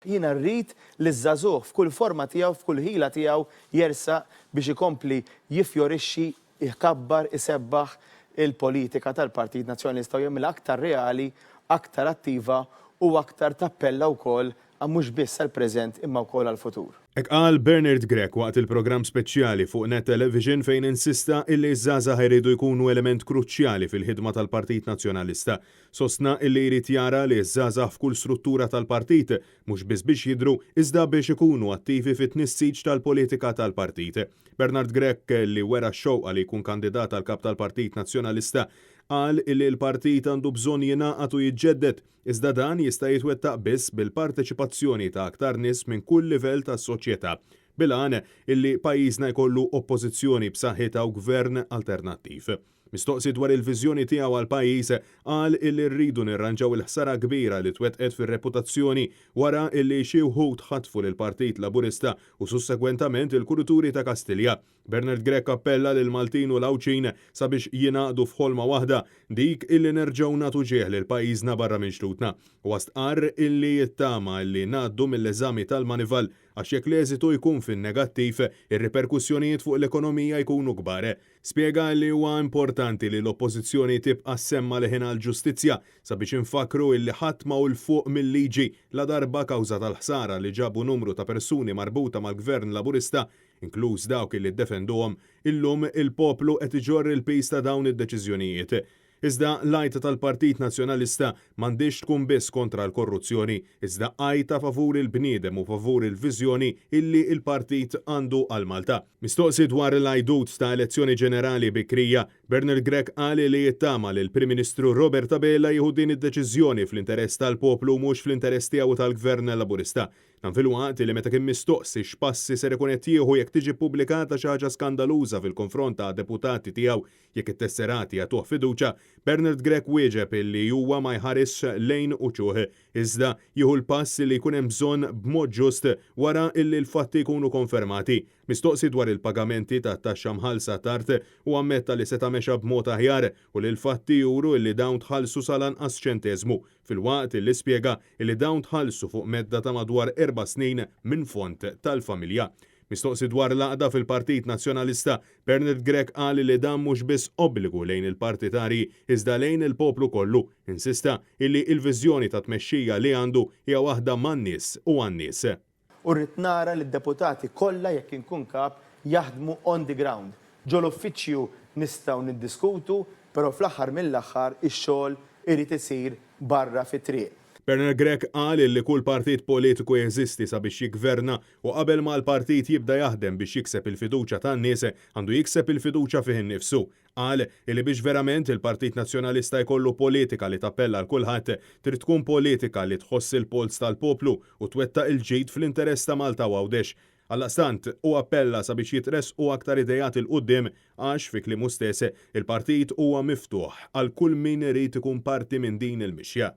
Jiena rrid li ż-żagħżugħ f'kull forma tiegħu, f'kull ħila tiegħu jersaq biex ikompli jiffjorixxi, jkabbar, isebbaħ il-politika tal-Partit Nazzjonalista u jagħmilha aktar reali, aktar attiva u aktar tappella wkoll mhux biss għall-preżent imma wkoll għall-futur. Hekk qal Bernard Grech waqt il-programm speċjali fuq Net Television fejn insista illi ż-żgħażagħ iridu jkunu element kruċjali fil-ħidma tal-Partit Nazzjonalista. Sostna illi jrid jara li ż-żgħażagħ f'kull struttura tal-partit, mhux biss biex jidhru, iżda biex ikunu attivi fit-tnissiġ tal-politika tal-partit. Bernard Grech, li wera x-xewqa li jkun kandidat għal Kap tal-Partit Nazzjonalista, qal illi l-partit għandu bżonn jingħaqad u jiġġedded, iżda dan jista' jitwettaq biss bil-parteċipazzjoni ta' aktar nies minn kull livell tas-soċjetà, bil-għan illi pajjiżna jkollu Oppożizzjoni b'saħħitha u Gvern alternattiv. Mistoqsi dwar il-viżjoni tiegħu għall-pajjiż, qal illi rridu nirranġaw il-ħsara kbira li twettqet fir-reputazzjoni wara illi xi wħud ħatfu lill-Partit Laburista u sussegwentament il-kurituri ta' Kastilja. Bernard Grech appella lill-Maltin u l-Għawdxin sabiex jingħaqdu f'ħolma waħda, dik illi nerġgħu nagħtu ġieħ lil pajjiżna barra minn xtutna. Huwa stqarr illi jittama illi ngħaddu mill-eżami tal-Manival għax jekk l-eżitu jkun fin-negattiv, ir-riperkussjonijiet fuq l-ekonomija jkunu kbar. Spjega li huwa importanti li l-Oppożizzjoni tibqa' ssemma' leħinha għall-ġustizzja sabiex infakkru illi ħadd ma hu 'l fuq mil-liġi ladarba kawża tal-ħsara li ġabu numru ta' persuni marbuta mal-Gvern Laburista, inkluż dawk illi ddefenduhom, illum il-poplu qed iġorr il-piż ta' dawn id-deċiżjonijiet. Iżda l-għajta tal-Partit Nazzjonalista m'għandhiex tkun biss kontra l-korruzzjoni, iżda għajta favur il-bniedem u favur il-viżjoni illi l-partit għandu għal Malta. Mistoqsi dwar l-għajdut ta' elezzjoni ġenerali bikrija, Bernard Grech qal li jittama li l-Prim Ministru Robert Abela jieħu din id-deċiżjoni fl-interess tal-poplu u mhux fl-interess tiegħu u tal-Gvern Laburista. Dan filwaqt li meta kien mistoqsi x'passi ser ikun qed jieħu jekk tiġi ppubblikata xi ħaġa skandaluża fil-konfront ta' deputati tiegħu Jekk it-tesserati jagħtuh fiduċa, Bernard Grech wieġeb illi huwa ma jħarisx lejn uċuh, iżda jieħu l-pass li jkun hemm bżonn b'mod ġust wara illi l-fatti jkunu konfermati. Mistoqsi dwar il-pagamenti tat-taxxa mħallsa tard, huwa ammetta li seta' mexa b'mod aħjar u li l-fatti juru illi dawn tħallsu sal-anqas ċenteżmu, filwaqt illi spjega illi dawn tħallsu fuq medda ta' madwar erba' snin minn fond tal-familja. Mistoqsi dwar l-għaqda fil-Partit Nazzjonalista, Bernard Grech qal li dan mhux biss obbligu lejn il-partitarji iżda lejn il-poplu kollu. Insista illi il-viżjoni ta' tmexxija li għandu hija waħda man-nies u għan-nies. U rrid nara lid-deputati kollha jekk inkun kap jaħdmu on the ground. Ġol-uffiċċju nistgħu niddiskutu, però fl-aħħar mill-aħħar ix-xogħol irid isir barra fit-triq. Bernard Grech qal illi kull partit politiku jeżisti sabiex jiggverna u qabel ma l-partit jibda jaħdem biex jikseb il-fiduċja tan-nies, għandu jikseb il-fiduċja fih innifsu. Qal illi biex verament il-Partit Nazzjonalista jkollu politika li tappella għal kulħadd, trid tkun politika li tħoss il-polz tal-poplu u twettaq il-ġid fl-interess ta' Malta u Għawdex. Għaldaqstant, hu appella sabiex jitressqu aktar ideat 'il quddiem għax, fi kliemu stess, il-partit huwa miftuħ għal kull min irid ikun parti minn din il-mixja.